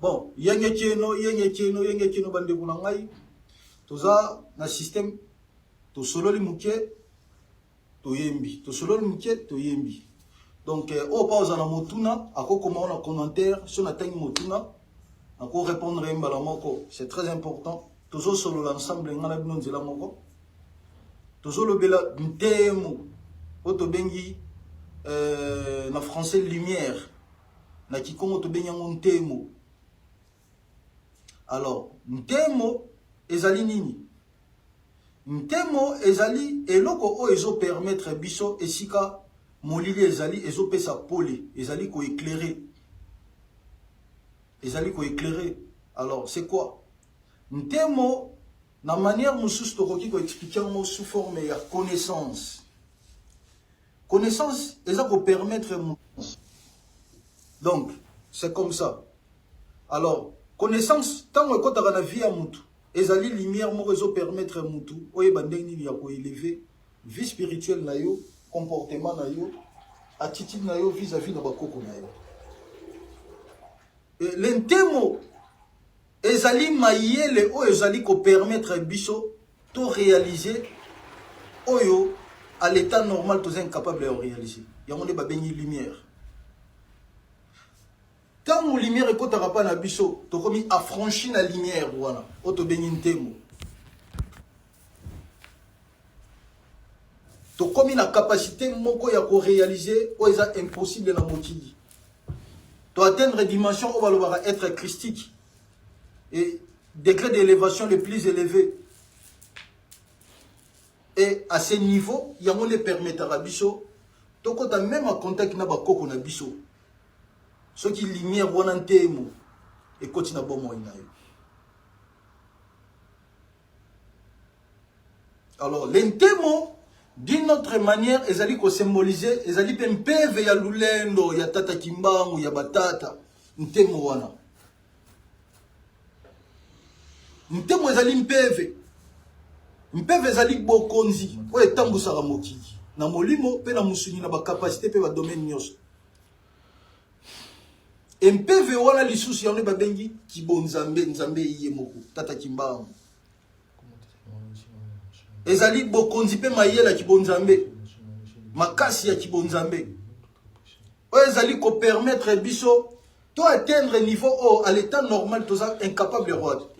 Bon, yenge keno, yenge keno, yenge keno bandeko na ngai. Toza na système tosololi moke toyembi, tosololi moke toyembi. Donc eh, oyo pa oza na motuna akokoma na commentaire so natangi motuna nako répondre ye mbala moko, c'est très important. Tozosolola ensemble ngai na bino nzela moko. Tozolobela ntemo oyo tobengi euh, na français lumière na kikongo tobengi yango ntemo. Alors ntemo ezali nini? Ntemo ezali eloko oyo ezopermettre biso esika molili ezali, ezopesa pole, ezali koéclairer, ezali koéclairer. Alors c'est quoi ntemo? Na manière mosusu tokoki koexpliquer yango sous forme ya connaissance. Connaissance eza kopermettre, donc c'est comme ça. Alors connaissance ntango ekɔtaka na vie ya mutu, ezali lumière moko ezopermettre mutu oyeba ndenge nini ya koélever vie spirituelle na yo, comportement na yo, attitude na yo vis-à-vis na bakoko na yo. Le ntemo ezali mayele oyo ezali kopermettre biso to réaliser oyo à l'état normal toza incapable ya réaliser. Yango nde babengi lumière. Ntango lumière ekɔtaka mpa na biso, tokomi affranchi na lumière wana oyo tobengi ntemo. Tokomi na capacité moko ya koréaliser oyo eza impossible na mokili. To atteindre dimension oyo balobaka être christique et degré d'élévation le plus élevé. Et à ce niveau, yango nde permettaka biso tokɔta même en contact na bakoko na biso, soki lumière wana ntemo ekoti na bomoi na yo. Alors le ntemo, d'une autre manière, ezali kosymboliser, ezali mpe mpeve ya lulendo ya tata Kimbangu, ya batata. Ntemo wana, ntemo ezali mpeve. Mpeve ezali bokonzi oyo etambusaka mokili na molimo mpe na mosuni, na bacapacité mpe badomaine nyonso. Empeve wana lisusu, yango babengi kibonzambe, nzambe ye moko tata Kimbangu. Ezali bokonzi mpe mayele ya kibonzambe, makasi ya kibonzambe oyo ezali kopermettre biso to atteindre niveau oyo à l'état normal toza incapable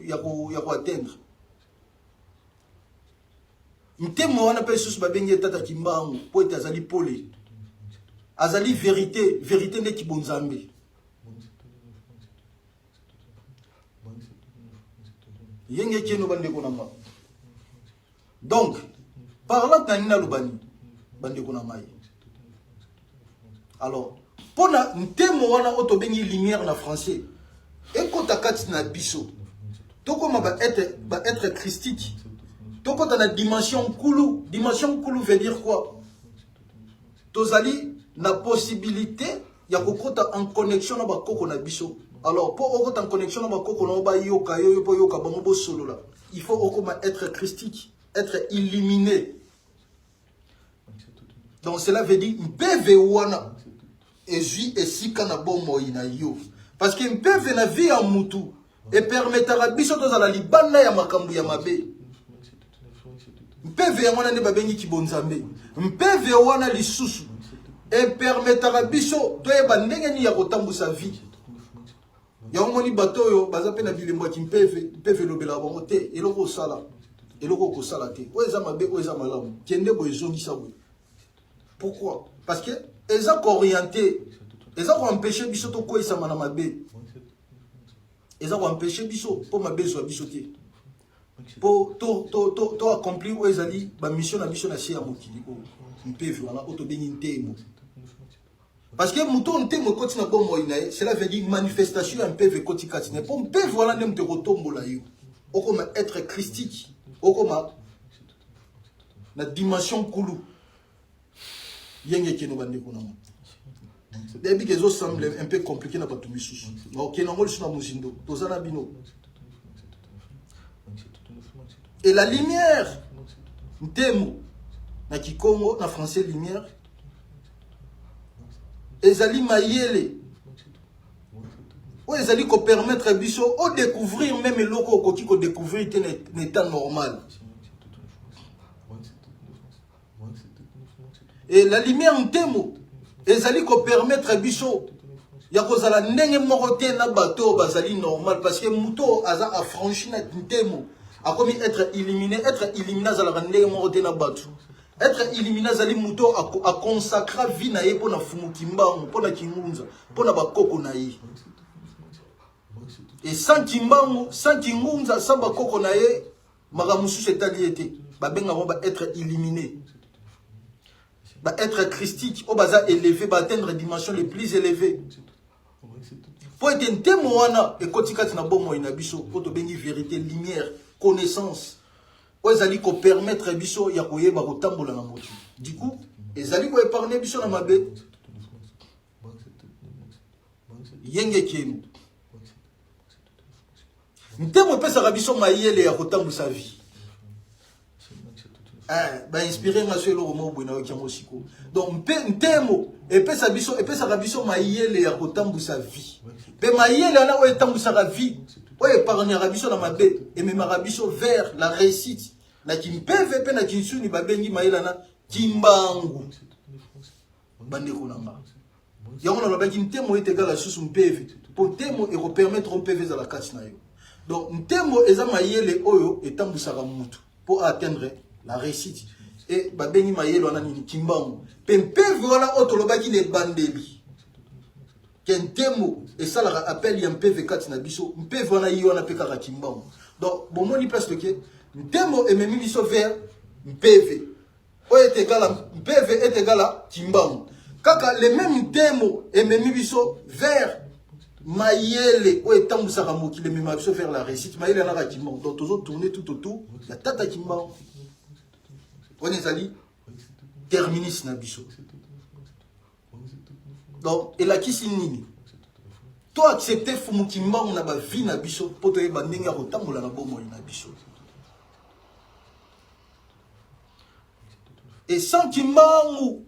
ya koatteindre. Ntemo wana mpe lisusu babengi ye tata Kimbangu mpo ete azali pole, azali vérité. Vérité nde kibonzambe. Yenge keno bandeko na nga. Donc parlant na nini, naloba nini bandeko na ngai? Alors mpona ntemo wana oyo tobengi lumière na français ekɔta kati na biso, tokóma baêtre christique, tokɔta na dimension nkulu. Dimension nkulu veut dire quoi? Tozali na possibilité ya kokɔta en connexion na bakoko na biso. Alors mpo okɔta en connexion na bakoko na yo, bayoka yo, yo mpo oyoka bango, bosolola, il faut okóma être christique, être illuminé. Donc cela veut dire mpeve wana ezwi esika na bomoi na yo, parce que mpeve na vie ya mutu epermetaka biso tozala libanda ya makambo ya mabe. Mpeve yango wana nde babengi kibonzambe. Mpeve wana lisusu epermetaka biso toyeba ndenge nini ya kotambusa vie. Yango moni bato oyo baza mpe na bilembo ya kimpeve, mpeve elobelaka bango te eloko osala, eloko okosala te, oyo eza mabe, oyo eza malamu, kende boye, ezongisa boye. Pourquoi? Parce que eza koorienter, eza koempêcher biso tokweyisama na mabe, eza koempêcher biso mpo mabe ezwa biso te, mpo to accomplir oyo ezali bamission na biso na se ya mokili oyo. Mpeve wana oyo tobengi ntemo, parce que moto oyo ntemo ekoti na bomoi na ye, cela veut dire manifestation ya mpeve ekoti kati na ye, mpo mpeve wana nde moto ekotombola yo, okoma être christique, okoma na dimension nkulu. Yenge ekeno bandeko na nga. Nayebi ke ezosemble un peu compliqué na bato misusu, okende yango lisusu na mozindo. Toza na bino. Et la lumière, ntemo na kikongo, na français lumière. ezali mayele oyo ezali kopermettre biso odécouvrir meme eloko okoki kodécouvrir te na état normal. Et la lumière ntemo ezali kopermettre biso ya kozala ndenge moko te na bato oyo bazali normal, parce que moto oyo aza affranchi na ntemo akomi être illuminé. Être illuminé azalaka ndenge moko te na bato. Être illuminé azali moto aconsacra vie na ye mpo na Fumu Kimbangu, mpo na Kingunza, mpo na bakoko na ye. Et sans Kimbangu, sans Kingunza, sans bakoko na ye, makambo mosusu etali ye te. Babengaka ba être illuminé, ba être christique oyo baza élevé, baatteindre dimension les plus élevées, mpo ete ntemo wana ekoti kati na bomoi na biso, oyo tobengi vérité, lumière, connaissance, oyo ezali kopermettre biso ya koyeba kotambola na mokili. Du coup ezali koépargne biso na mabe. Yenge kenu ntemo epesaka biso mayele ya kotambwisa vie. Bainspire nga so eloko moko boye, nayoki yango sikoyo. Donc mpe ntemo epesa biso, epesaka biso mayele ya kotambwisa vie, mpe mayele wana oyo etambwisaka vie, oyo épargnaka biso na mabe, ememaka biso vers la réussite. Na kimpeve mpe na kinsuni babengi mayele wana Kimbangu. Bandeko na nga, yango nalobaki ntemo ete ekala lisusu mpeve, mpo ntemo ekopermettre mpeve ezala kati na yo. Donc ntemo eza mayele oyo etambwisaka mutu mpo atteindre la réussite, e babengi mayele wana nini? Kimbangu. Mpe mpeve wana oyo tolobaki na ebandeli ke ntemo esalaka appel ya mpeve kati na biso, mpeve wana ye wana mpe kaka Kimbangu. Donc bomoni place toke, ntemo ememi biso vers mpeve oyo ete egala mpeve, ete egala Kimbangu. Kaka le même ntemo ememi biso vers mayele oyo etambwisaka mokili, ememaka biso vers la réussite. Mayele yanaka Kimbangu. Donc tozotourne tout autour ya tata Kimbangu. Wana ezali terminus na biso. Donc elakisi nini? To accepte Fumu Kimbangu na bavie na biso mpo toyeba ndenge ya kotambola na bomoi na biso. Et sans Kimbangu,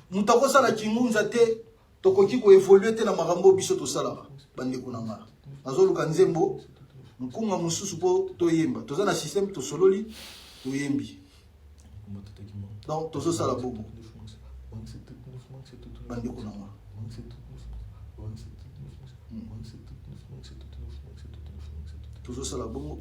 moto akosala Kingunza te, tokoki koévoluer te na makambo biso tosalaka. Bandeko na nga, nazoluka nzembo nkunga mosusu mpo toyemba. Toza na système, tosololi, toyembi. Donc tozosala bongo, bandeko na nga. Tozosala bongo.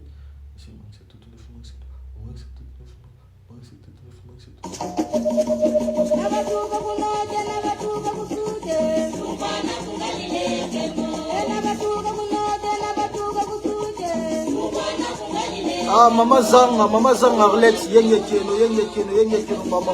Ah, mama Zanga, mama Zanga Arlette, yenge keno, yenge keno, yenge keno, mama.